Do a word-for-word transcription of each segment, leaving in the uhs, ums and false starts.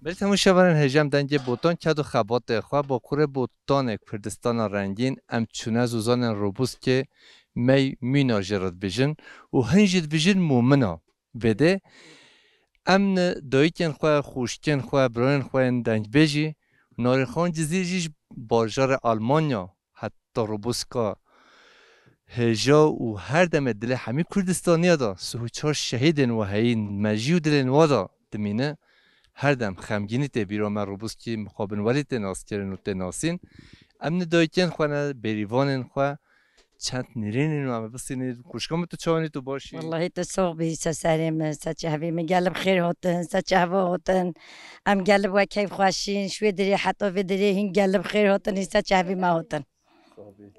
Belê temaşevanên hêja em dengê Botan ked û xebatê xwe, Bakurê Botanê Kurdistana rengîn, em çûne zozanên Robuskê, mey mîna jê re dibêjin û hin jî dibêjin mûmina. Vêdê em ni dayikên xwe, xwişkên xwe, birayên xwe yên dengbêjî, Narînxan Cizîrî jî ji bajarê Almanya heta Robuska hêja û her demê dilê hemî Kurdistaniya de sih û çar şehîdên we heyîn mejî û dilên we de dimîne. Her dem xemgînî tê bîra me, Robuskî mixabin welî tê naskirin û tê nasîn. Em ni dayikên xwe ne, bêrîvanên xwe çend nîrînên û em ê bistînî. Xwişka min, tu çawanî, tu başî? Wellahî tu sox bî, se serê min, se çehvî min, gelib xêr hatin, se çehva hatin. Em gelib we keyf xweşîn, ji wê dirê heta vê dirê hîn gelib xêr hatin, hîn se çehvî me hatin.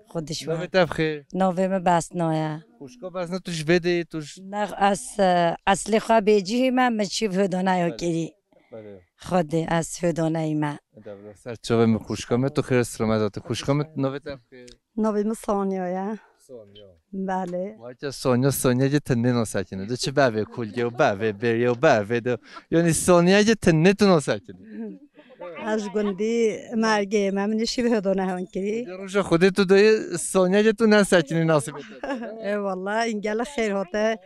Xwedî ji we. Navê te bi xêr? Navê min Besna ye. Xwişka Besna, tu ji vê de yî, tu ji Ne, ez, e, eslê xwe bêcîhî me, min çîv hêdana ya Belê. Kirî. Belê. Xwedê, ez hêdaneyî me. Eda bila ser çavê min xwişka me, tu xêr selamet hatî. Xwişka min, navê te bi xêr? Navê min Sonya ye. Sonya. Belê. Vay ke Sonya, Sonya ye, tu nê nasekine. De çi bevê kulge û bevê bêrye û bevê de. Yani Sonya ye, tu nê tu nasekine. Ez ji gundî Mergê me, min şîv hêdana hewn kirî. Roja Xwedê tu dayê Sonya ye, tu nesekinî nasîbê te. E, walla, hîn gelek xêr hate.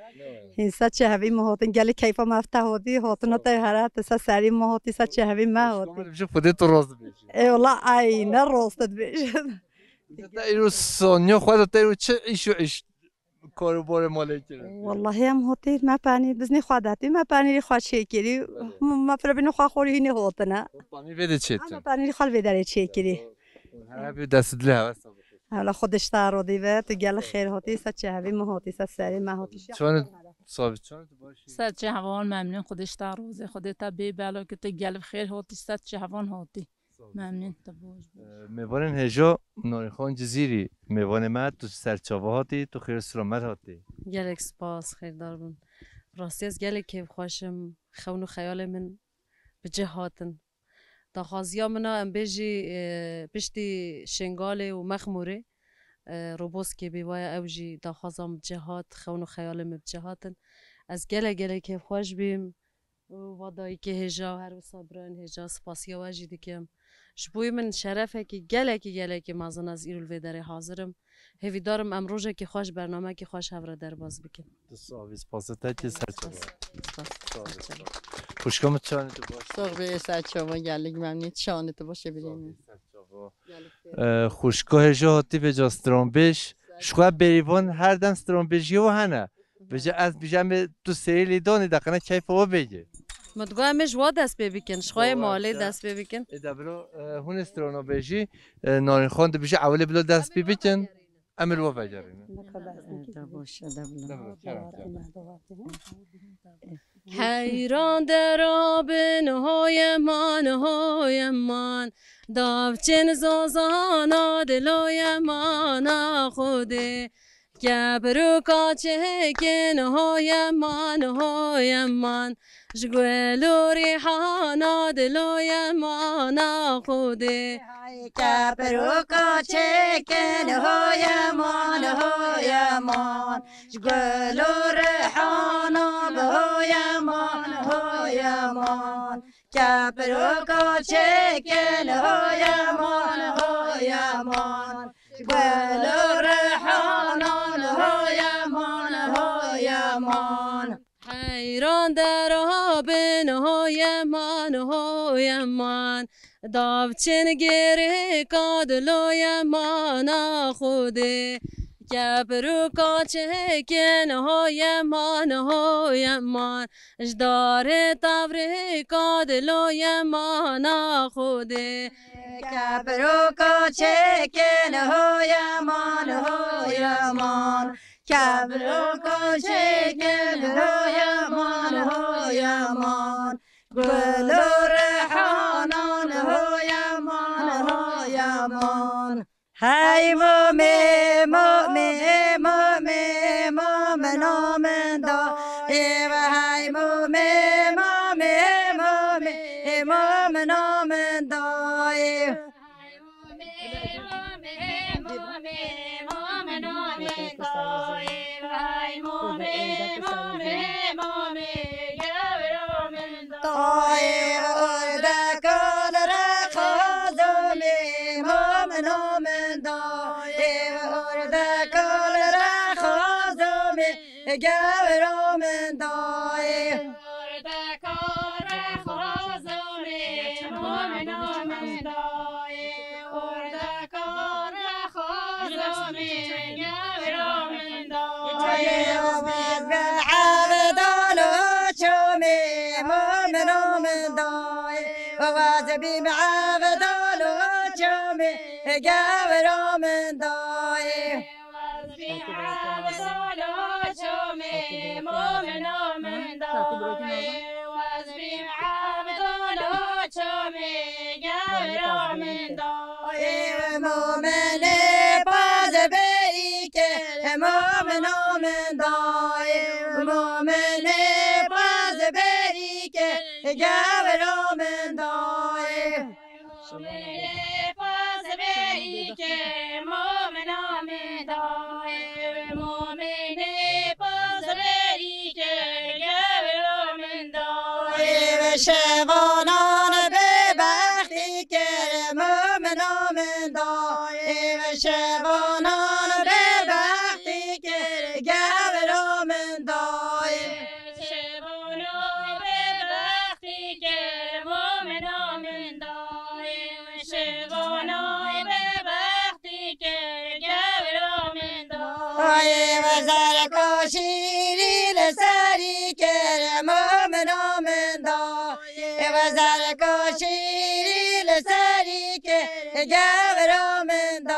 Hîn se çi hevî me hatin, gelek keyfa me hevte hatî, hatina te here, te se serî me hatî, se çi hevî me hatî. Ji Xwedê tu rast dibêjî. E, walla, ay, ne rast dibêjim. Te îro Sonya xwe de te îro çi îş û îş, karobarê malê kirin? Wallahî em hatî me penî, biznî xwe detî, me penîrî xwe çêkirî. Belê. Me, me firabînî xwe xorî hînî hatine. Panî vê de çêtin. Em me penîrî xwe li vê derê çêkirî. Her hebî dest dilê hevesa bixwe. Hewla Xwedê ji te razî be, tu gelek xêr hatî, se çi hevî me hatî, se serê me hatî. Çawanî, sabî, çawanî tu başî? Ser çi heval memnun, Xwedê ji te razî, Xwedê te bê bela ki tu gelek xêr hatî, ser çi hevan hatî. Sağ ol. Memnun, tu baş bî. Ee, mêvanên hêja, Narînxan Cizîrî, mêvanê me, tu ser çava hatî, tu xêr û selamet hatî. Gelek spas, xêrdar bin. Rastî ez gelek kêfxweş im, xewn û xeyalê min bi cih hatin. Daxwaziya min a, em bêjî, e, piştî Şêngalê û Mexmûrê, e, Roboskê bî, waya ew jî daxwaza min bi cih hat, xewn û xeyalê min bi cih hatin. Ez gelek, gelek kêfxweş bîm û va dayikê hêja û her wisa birayên hêja spasiya we jî dikim. Ji bo min şerefekî gelekî, gelekî mezin ez îro li vê derê hazir im. Hêvîdar im em rojekî xweş, bernamekî xweş hev re derbas bikin. Tu sax bî, spasê te kê ser çava. Spas. Sağ ol. Xwişka min, çawanî tu baş? Sax bî, ser çava, gelek memnî. Çawanî tu baş ê birî min? Sax bî, ser çava. Gelek xêr. Ee, xwişka hêja hatî vêca stranbêj. Ji xwe bêrîvan her dem stranbêjiyê we hene. Bêje ez bêje em ê tu serî lê danî de qine keyfa we bêje. Min digot em ê ji wa dest pê bikin, ji xwe yê malê dest pê bikin. Ê de bilo, e, hûn ê strana bêjî, e, Narînxan dibêje ewilê bilo dest pê bikin. Em ê li we vegerîne. Ê, de baş e, de bila. De bila, kerem, kerem. Heyran dera bin hoye man, hoye man. Davçin zozana diloye mana Xwedê. Kebir û kaçekin hoye man, hoye man. Ji gul û rîhana diloye mana Xwedê. Kebir û kaçekin hoye man, hoye man. Ji gul û rîhana bi hoye man, hoye man. Kebir û kaçekin hoye man, hoye man. Gul û rihanan hoye man, hoye man. Heyran dera bin hoye man, hoye man. Davçin gêrê ka diloye mana Xwedê. Kebir û kaçekin hoye man, hoye man. Ji darê tevrê ka diloye mana Xwedê. Kebir û kaçekin hoye man, hoye man. Kebir û kaçekin hoye man, hoye man. Gul û rihanan hoye man, hoye man. Hey momê, momê, momê, momê, momê, momê, da, ê ve hey momê, momê, momê, momê, momê, da, ê. Min o min dayê, ordeka li Rexazomê, gewro min dayê. Ordeka Rexazomê, mo min o min dayê. Ordeka Rexazomê, gewro min dayê. Waz bîm evdal û çomê, mo min o min dayê. Waz bîm evdal û çomê, gewro min dayê. Waz bîm evdal û çomê, mo min o min dayê. Waz bîm evdal û çomê, gewro min dayê. Mominê paz berî kir, momin o min dayê. Mominê paz berî kir, gewro min dayê. Mominê paz berî kir, momin o min dayê. Mominê paz berî kir, gewro min dayê. Şevanan bêbextî kir, momin o min dayê. Şevanan bêbextî kir, gewro min dayê. Şevano bêbextî kir, momin o min dayê. Şevano bêbextî kir, gewro min dayê. Wezar koşîrî li serî kir, momin o min dayê. Wezar koşîrî li serî kir, gewro min dayê.